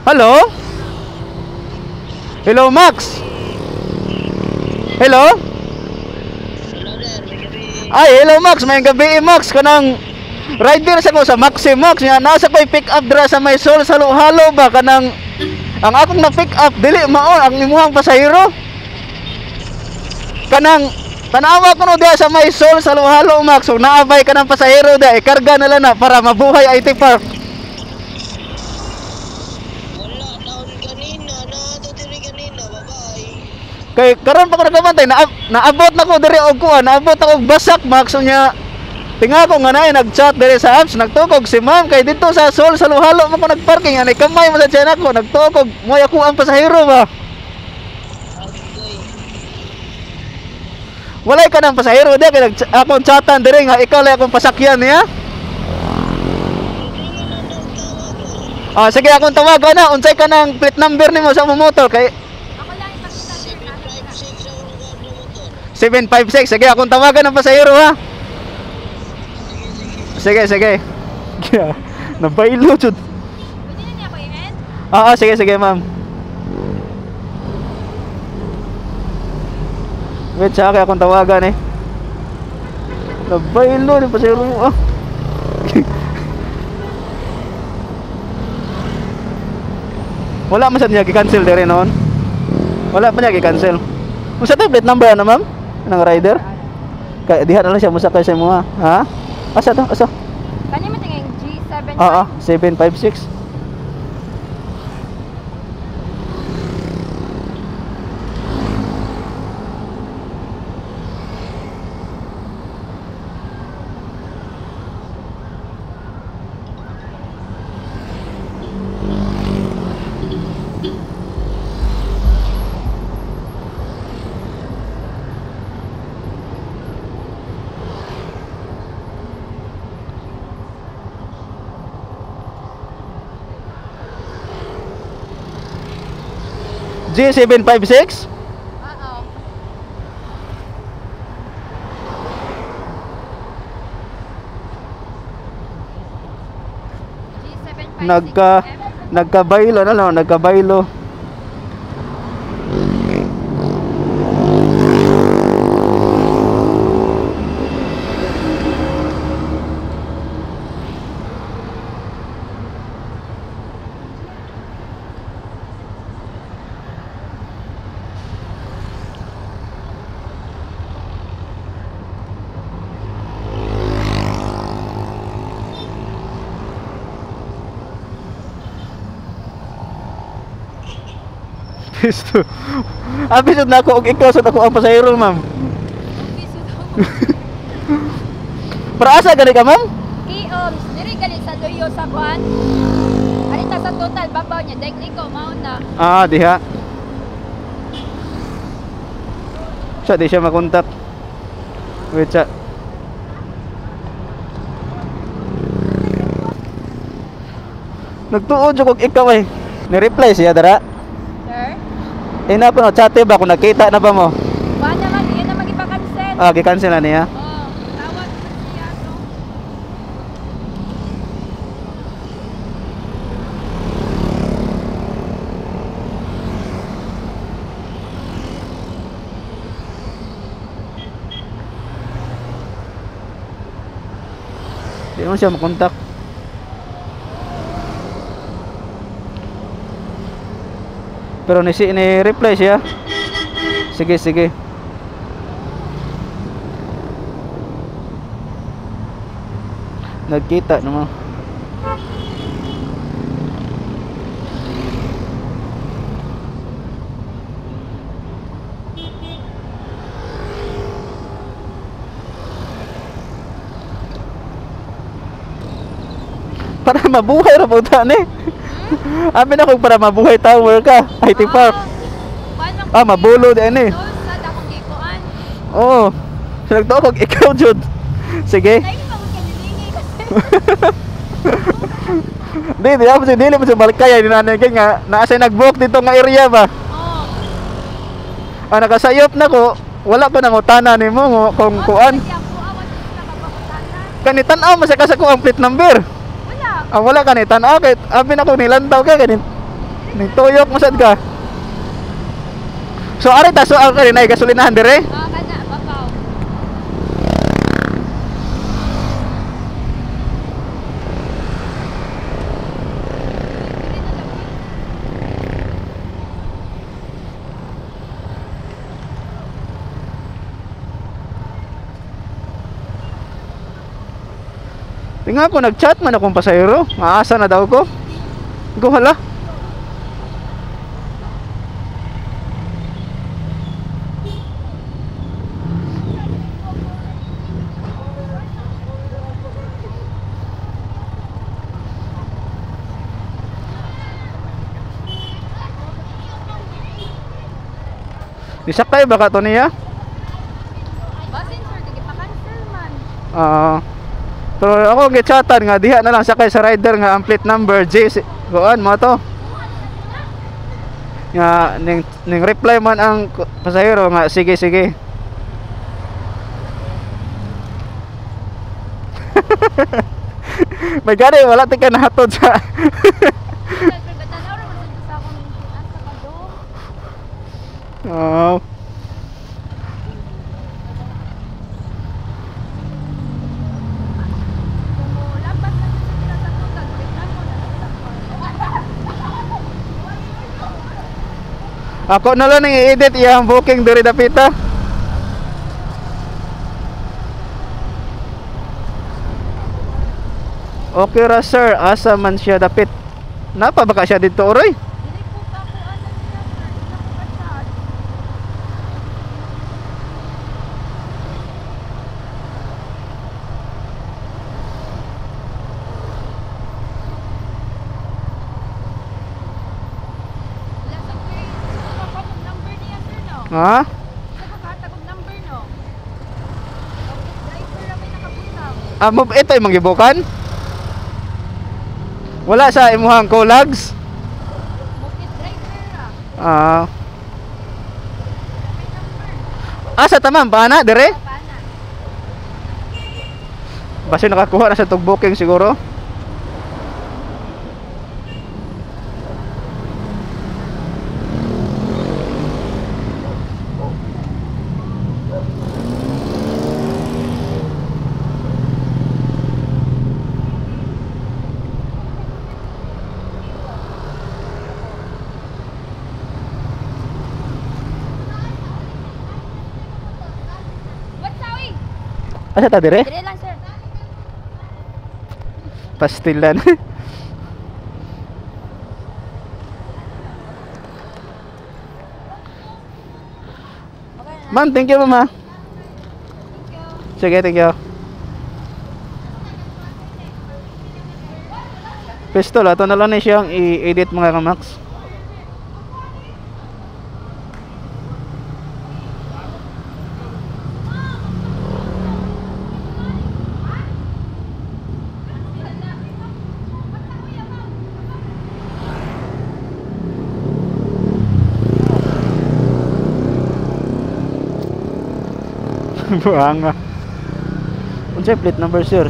Hello? Hello, Max. Hello? Ay, hello Max, may gabi eh, Max kanang rider sa ko sa Maxi Max nga nasa ko'y pick up dira sa may Sol sa Halo ba kanang ang akong na pick up dili mao ang imuhang pasahero. Kanang tanawa ko no diha sa may Sol sa Halo Max, so naabay ka ng pasahero diha, ikarga na lang na para mabuhay IT Park. Wala taon kanina, na diri kanina, bye-bye. Kay karon pa ko nagabantay na naabot na ko diri og kuan, naabot ako og basak Max nya. Tinga ko nga naay nag-chat diri sa apps, nagtukog si ma'am kay dito sa Sol sa Luhalo mo ko nagparking anay kamay mo sa tiyan ako, nagtukog mo ako ang pasahero ba. Agoy. Walay ka ng pasahero di kay nag akong chatan diri nga ikaw lay akong pasakyan niya. Ah, sige akong tawagan na unsay ka ng plate number nimo sa imong motor kay Ako lang ipakita sir. 756 ang motor. 756. Sige akong tawagan ang pasahero ha. Sige, sige. Yeah. Nabaylo jud. Pwede na niya ako i-end? Ah, ah, sige, sige, ma'am. Wait, sa akin akong tawagan eh. Nabaylo ni pasahero mo ah. Wala man sa niya gi-cancel diri noon. Wala pa niya gi-cancel. Unsa to plate number ana, ma'am? Nang rider? Kay diha na lang siya mosakay sa imo ha. Ha? Asa to? Asa? Kani mo tingin G7. Ah, ah, 756. G756? Oo. G756. Nagka nagkabaylo na lang, nagkabaylo. Pisto. Abi jud nako og ikaw sa ako ang pasahero, ma'am. Okay, so Para asa gani ka, ma'am? Kioms, diri gali sa Luyo sa kuan. Arita sa total babaw niya, dek ikaw mao na. Ah, diha. Siya, di siya makontak. Wait, siya. Nagtuod jud kog ikaw eh. Ni-reply siya dara. Sir, Eh na po no, chat ba kung nakita na ba mo? kuan naman, iya na magipa-cancel. Ah, gi-cancel na niya. Oh, tawag ko siya no. Di mo siya makontak. Pero ni si ni reply siya. Sige, sige. Nagkita naman. Para mabuhay ra po ni. Amin ako para mabuhay tower ka. IT Park. Kuan man Ah, mabulo di ani. Sol sa dakong gikuan. Oo. So nagtuo kog ikaw jud. Sige. Dahil pa ko kanilingi kasi. Di di ako dili mo sa balkaya ni nanay kay nga naa siya nag-book dito nga area ba. Oh. Ah, nakasayop na ko. Wala ko nangutana nimo ngo kung kuan. Kasi ang kuha wa sa nakapakutanan. Kani tan-aw man siya ka sa ko ang plate number. Wala. Ah, wala kani tan-aw kay abi na ko nilantaw ka kani. Ning tuyok mo sad ka. So ari ta so ang kanina gasolinahan dire. Ah, kana babaw. Tinga ko nag-chat man akong pasahero. Maasa na daw ko. Go hala. Nisakay ba ka to niya? Basin sir, kay pa-cancel man. Ah. Pero ako gichatan nga diha na lang sakay sa rider nga ang plate number J kuan mo to. Nga ning reply man ang pasahero nga sige sige. May gani wala ti ka nahatod sa Sir, pero tanaw ra man sad sa akong asa ka do. Oh. Kung lampas na jud sila sa total, reklamo na lang sa Ako na lang ning i-edit iyang booking diri dapita. Okay ra sir, asa man siya dapit? Napa ba ka siya dito oroy? Dili po ka ko ano niya sir, dili ko ka chat. Wala sa kay sa ko number niya sir no. Ha? Sa ko kahatag og number no. Okay, driver ra may nakabutang. Ah, mo ito imong gibukan? Wala sa imuhang kolags? Bukit driver ra. Ah, May number. asa tamam paana dire? Paana. Basta nakakuha na sa tug booking siguro. What's up? Asa ta dire? Dire lang sir. Pastilan. Okay na. Ma'am, thank you ma'am. Thank you. Sige, thank you. Pistol, ato na lang ni siyang i-edit mga kamax. Buanga. Unsay plate number sir?